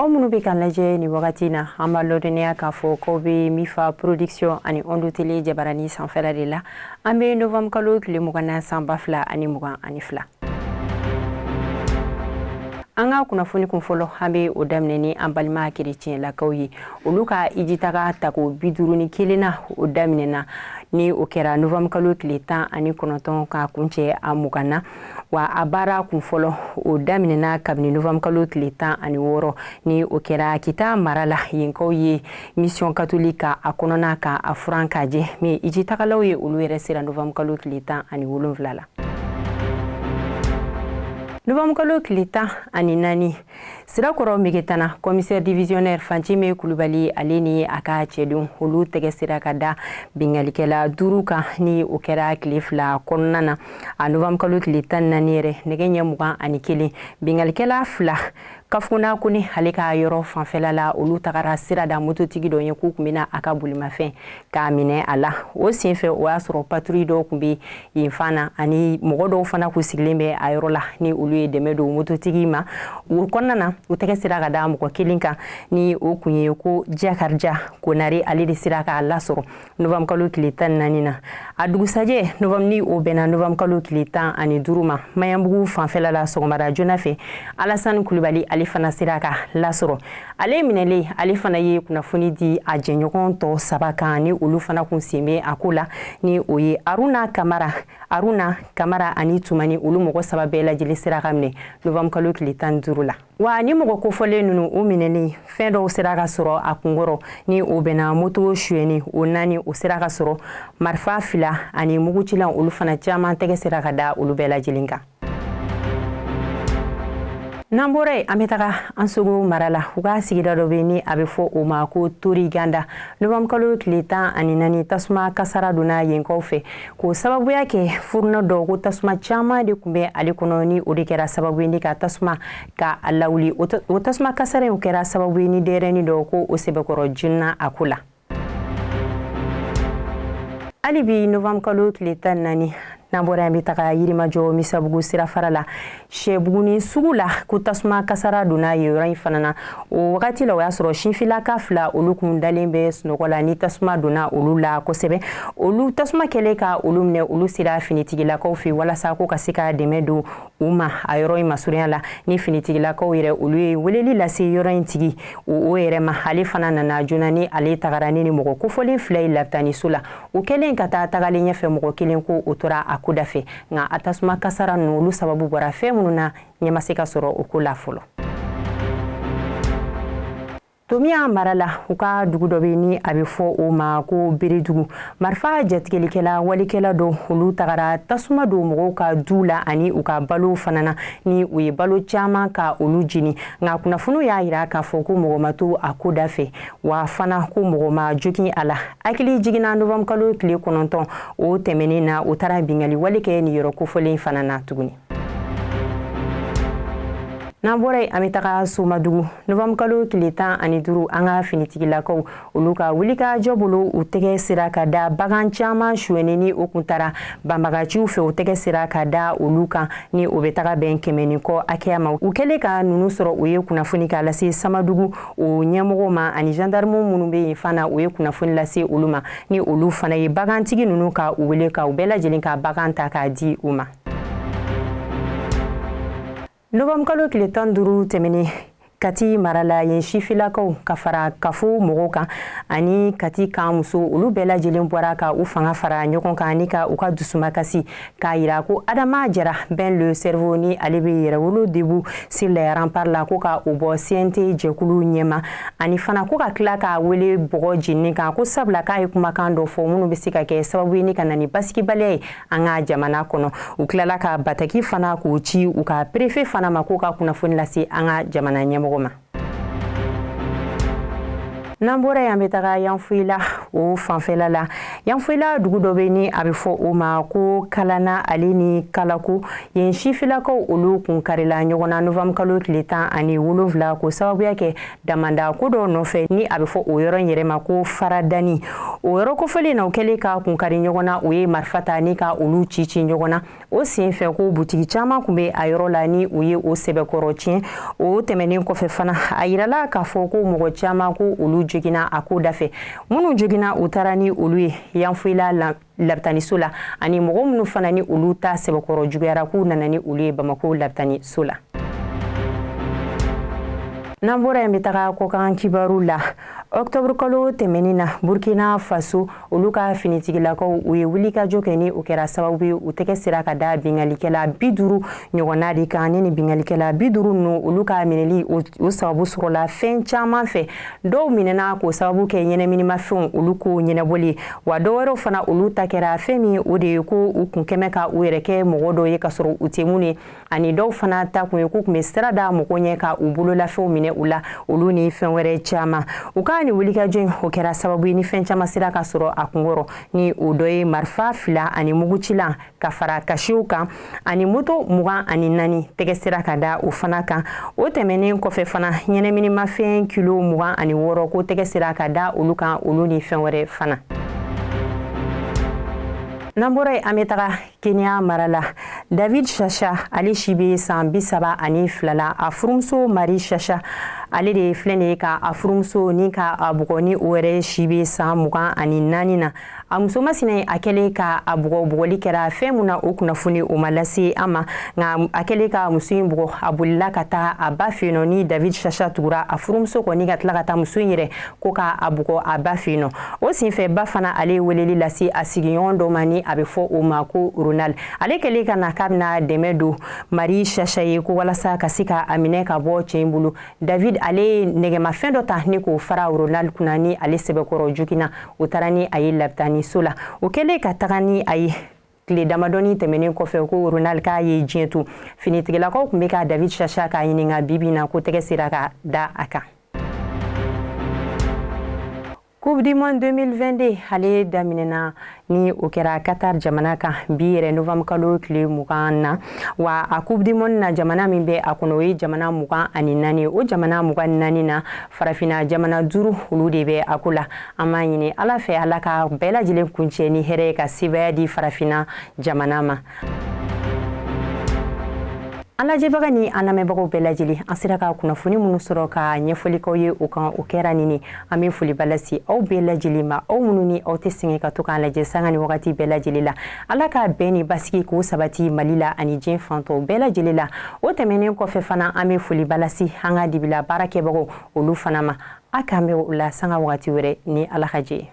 Aw minnu bɛ k'an lajɛ nin wagati na, an b'a ladɔnniya k'a fɔ k'aw bɛ Mifa Production ani Onde Télé jabarani sanfɛla de la. An bɛ novembre kalo tile 20 na, san 2022. An ka kunnafoni kun fɔlɔ, an bɛ o daminɛ ni an balima kerecɛnlakaw ye. Olu ka ijitaga tako 51 na, o daminɛna ni o kɛra novembre kalo tile 19 ka kuncɛ a 20 na. Wa a baara kun fɔlɔ, o daminɛna kabini novembre kalo tile 16, ni o kɛra Kita mara la. Yenkaw ye mission catholique ka a kɔnɔna ka a furan k'a jɛ. Min ijitagalaw ye, olu yɛrɛ sera novembre kalo tile 17 la. Novembre kalo tile 14, Sirakɔrɔ Megetana, commissaire divisionnaire Fancime Kulubali, ale ni a ka cɛdenw, olu tɛgɛ sera ka da bingalikɛla duuru kan, ni o kɛra tile 2 kɔnɔna na. A novembre kalo tile 14 yɛrɛ, nɛgɛ ɲɛ 21, bingalikɛla fila Kafuna Kone, ale ka yɔrɔ fanfɛla la, olu tagara sira da mototigi dɔ ye k'u tun bɛna a ka bolimafɛn k'a minɛ a la. O senfɛ, o y'a sɔrɔ patrouille dɔw tun bɛ yen fan na, ani mɔgɔ dɔw fana kun sigilen bɛ a yɔrɔ la, ni olu ye dɛmɛ don mototigi ma. O kɔnɔna na, u tɛgɛ sera ka da mɔgɔ kelen kan, ni o kun ye ko Jakarija Konare. Ale de sera k'a lasɔrɔ novembre kalo tile 14 na. A dugusajɛ novembre, ni o bɛnna novembre kalo tile 15 ma, Maɲanbugu fanfɛla la, sɔgɔmada joona fɛ, Alasani Kulubali, ale fana sera ka lasɔrɔ. Ale minɛlen, ale fana ye kunnafoni di a jɛɲɔgɔn tɔ saba kan, ni olu fana kun sen bɛ a ko la, ni o ye Aruna Kamara, Aruna Kamara ani Tumani. Olu mɔgɔ saba bɛɛ lajɛlen sera ka minɛ novembre kalo tile 15 la. Wa ni mɔgɔ kofɔlen ninnu, u minɛlen, fɛn dɔw sera ka sɔrɔ a kunkɔrɔ, ni o bɛnna moto suyɛni o naani, o sera ka sɔrɔ, marifa fila ani mugucilan, olu fana caman tɛgɛ sera ka da olu bɛɛ lajɛlen kan. N'an bɔra yen, an bɛ taga Ansogo mara la. U ka sigida dɔ bɛ, ni a bɛ fɔ o ma ko Toriganda. Novembre kalo tile 14, tasuma kasara donna yenkaw fɛ k'o sababuya kɛ furunɔ dɔ ko tasuma caman de tun bɛ ale kɔnɔ, ni o de kɛra sababu ye ni ka tasuma ka a lawuli. O tasuma kasara in kɛra sababu ye ni denyɛrɛnin dɔ ko o sɛbɛkɔrɔ joona a ko la. Hali bi novembre kalo tile 14, n'an bɔra yan, bɛ taga Yirimajɔ Misabugu sirafara la, Sɛbuguni sugu la, ko tasuma kasara donna yen yɔrɔ in fana na. O wagati la, o y'a sɔrɔ sinfilaka fila, olu kun dalen bɛ sunɔgɔ la, ni tasuma donna olu la kosɛbɛ. Olu tasuma kɛlen ka olu minɛ, olu sera finitigilakaw fɛ walasa ko ka se ka dɛmɛ don u ma a yɔrɔ in masurunya la. Ni finitigilakaw yɛrɛ, olu ye weleli lase yɔrɔ in tigi o yɛrɛ ma, ale fana nana joona, ni ale tagara ni mɔgɔ kofɔlen fila ye lapitaniso la. O kɛlen ka taa tagalen ɲɛfɛ, mɔgɔ kelen ko o tora a ko da fɛ. Nka a tasuma kasara ninnu, olu sababu bɔra fɛn minnu na, ɲɛ ma se ka sɔrɔ o ko la fɔlɔ. Tomiya mara la, u ka dugu dɔ bɛ, ni a bɛ fɔ o ma ko Beredugu, marifa jatigɛlikɛla walikɛla dɔ, olu tagara tasuma don mɔgɔw ka du la ani u ka balo fana na, ni u ye balo caman ka olu jeni. Nka kunnafoniw y'a jira k'a fɔ ko mɔgɔ ma to a ko da fɛ, wa fana ko mɔgɔ ma jogin a la. Hakili jiginna novembre kalo tile 9 o tɛmɛnen na, u taara bingali wale kɛ nin yɔrɔ kofɔlen fana na tuguni. N'an bɔra yen, an bɛ taga Somadugu. Novembre kalo tile 15, an ka finitigilakaw, olu ka wulikajɔ bolo, u tɛgɛ sera ka da bagan caman suyɛni, ni o kun taara banbagaciw fɛ, u tɛgɛ sera ka da olu kan, ni o bɛ taga bɛn 100 ni kɔ hakɛya ma. U kɛlen ka ninnu sɔrɔ, u ye kunnafoni k'a lase Samadugu o ɲɛmɔgɔw ma, ani gendarme minnu bɛ yen fana, u ye kunnafoni lase olu ma, ni olu fana ye bagantigi ninnu ka u wele ka u bɛɛ lajɛlen ka bagan ta k'a di u ma. Novembre kalo tile 15 tɛmɛnen, Kati mara la, yen sifilakaw ka fara kafo mɔgɔw kan ani Kati kan muso, olu bɛɛ lajɛlen bɔra ka u fanga fara ɲɔgɔn kan ni ka u ka dusumakasi k'a yira ko Adama Jara Ben le Cerveau, ni ale bɛ Yɛrɛwolo Debout sur les Remparts la, ko ka o bɔ CNT jɛkulu ɲɛma, ani fana ko ka tila k'a wele bɔgɔ jenini kan, ko sabula k'a ye kumakan dɔ fɔ minnu bɛ se ka kɛ sababu ye ni ka na ni basigibaliya ye an ka jamana kɔnɔ. U tilala ka bataki fana k'o ci u ka préfet fana ma, k'u ka kunnafoni lase an ka jamana ɲɛmɔgɔ ma. N'an bɔra yan, bɛ taga Yanfolila. O fanfɛla la, Yanfolila dugu dɔ bɛ ni a bɛ fɔ o ma ko Kalana ale ni Kalako, yen sifilakaw olu kun karila ɲɔgɔn na novembre kalo tile 17, k'o sababuya kɛ damanda ko dɔ nɔfɛ ni a bɛ fɔ o yɔrɔ in yɛrɛ ma ko Faradani. O yɔrɔ kofɔlen na, o kɛlen ka kun kari ɲɔgɔn na, u ye marifa ta ni ka olu ci ci ɲɔgɔn na. O sen fɛ, ko butigi caman tun bɛ a yɔrɔ la ni u ye o sɛbɛkɔrɔ tiɲɛ. O tɛmɛnen kɔfɛ fana, a yirala k'a fɔ ko mɔgɔ caman ko olu joginna a ko dafɛ. Minnu joginna, u taara ni olu ye Yanfolila labitaniso la, ani mɔgɔ minnu fana ni olu ta sɛbɛkɔrɔ juguyara, k'u nana ni olu ye Bamako labitaniso la. N'an bɔra yen, bɛ taga kɔkan kibaru la. Octobre kalo tɛmɛnin na, Burkina Faso olu ka finitigilakaw u ye wulikajɔ kɛ ni o kɛra sababu ye u tɛgɛ sera ka da bingalikɛla 50 ɲɔgɔnna de kan. Ni bingalikɛla 50 ninnu, olu ka minɛli o sababu sɔrɔla fɛn caman fɛ. Dɔw minɛna k'o sababu kɛ ɲɛnaminimafɛnw olu ko ɲɛnabɔli wa, dɔw wɛrɛw fana olu ta kɛra fɛn min, o de ye ko u kun kɛmɛ ka u yɛrɛ kɛ mɔgɔ dɔw ye ka sɔrɔ u tɛ mun ye, ani dɔw fana ta kun ye k'u tun bɛ sira da mɔgɔw ɲɛ ka u bololafɛnw minɛ u la, olu ni fɛn wɛrɛ caman. U ka nin wulikajɔ in, o kɛra sababu ye ni fɛn caman sera ka sɔrɔ a kunkɔrɔ, ni o dɔ ye marifa fila ani mugucilan ka fara kasiw kan, ani moto 24 tɛgɛ sera ka da o fana kan. O tɛmɛnen kɔfɛ fana, ɲɛnɛminimafɛn kilo 26 ko tɛgɛ sera ka da olu kan, olu ni fɛn wɛrɛ fana. N'an bɔra yen, an bɛ taga Kenya mara la. David Shasha, ale si bɛ san 32 la. A furumuso Mari Shasha, ale de filɛ nin ye ka a furumuso ni ka a bugɔ, ni o yɛrɛ si bɛ san 24 na. A muso masina, a kɛlen ka a bugɔ, bugɔli kɛra fɛn mun na, o kunnafoni o ma lase an ma. Nka a kɛlen ka muso in bugɔ, a bolila ka taa a ba fɛ yen nɔ. Ni David Shasha tugura a furumuso kɔ ni ka tila ka taa muso in yɛrɛ ko ka a bugɔ a ba fɛ yen nɔ. O senfɛ, ba fana ale ye weleli lase a sigiɲɔgɔn dɔ ma ni a bɛ fɔ o ma ko Ronald. Ale kɛlen ka na k'a bɛna dɛmɛ don Mari Shasha ye ko walasa ka se ka a minɛ ka bɔ cɛ in bolo, David ale ye nɛgɛmafɛn dɔ ta ni k'o fara Ronald kunna ni ale sɛbɛkɔrɔ joginna. O taara ni a ye labitaniso la. O kɛlen ka taga ni a ye, tile damadɔni tɛmɛnen kɔfɛ, ko Ronald k'a ye diɲɛ to. Finitigilakaw tun bɛ ka David Shasha k'a ɲininka bi bi na, ko tɛgɛ sera ka da a kan. Coupe du monde 2022, ale daminɛna ni o kɛra Qatar jamana kan bi yɛrɛ novembre kalo tile 20 na. Wa a Coupe du monde na, jamana min bɛ a kɔnɔ, o ye jamana 24. O jamana 24 na, farafinna jamana duuru olu de bɛ a ko la. An b'a ɲini Ala fɛ, Ala ka bɛɛ lajɛlen kuncɛ ni hɛrɛ ye, ka sebaaya di farafinna jamana ma. An lajɛbaga ni an lamɛnbagaw bɛɛ lajɛlen, an sera ka kunnafoni minnu sɔrɔ ka ɲɛfɔlikaw ye o kan, o kɛra nin. An bɛ foliba lase aw bɛɛ lajɛlen ma, aw minnu ni aw tɛ sɛgɛn ka to k'an lajɛ sanga ni wagati bɛɛ lajɛlen la. Ala ka bɛn ni basigi k'o sabati Mali la ani diɲɛ fantɔw bɛɛ lajɛlen la. O tɛmɛnen kɔfɛ fana, an bɛ foliba lase an ka dibila baarakɛbagaw olu fana ma. A k'an bɛ o la sanga wagati wɛrɛ ni Ala ka jɛ.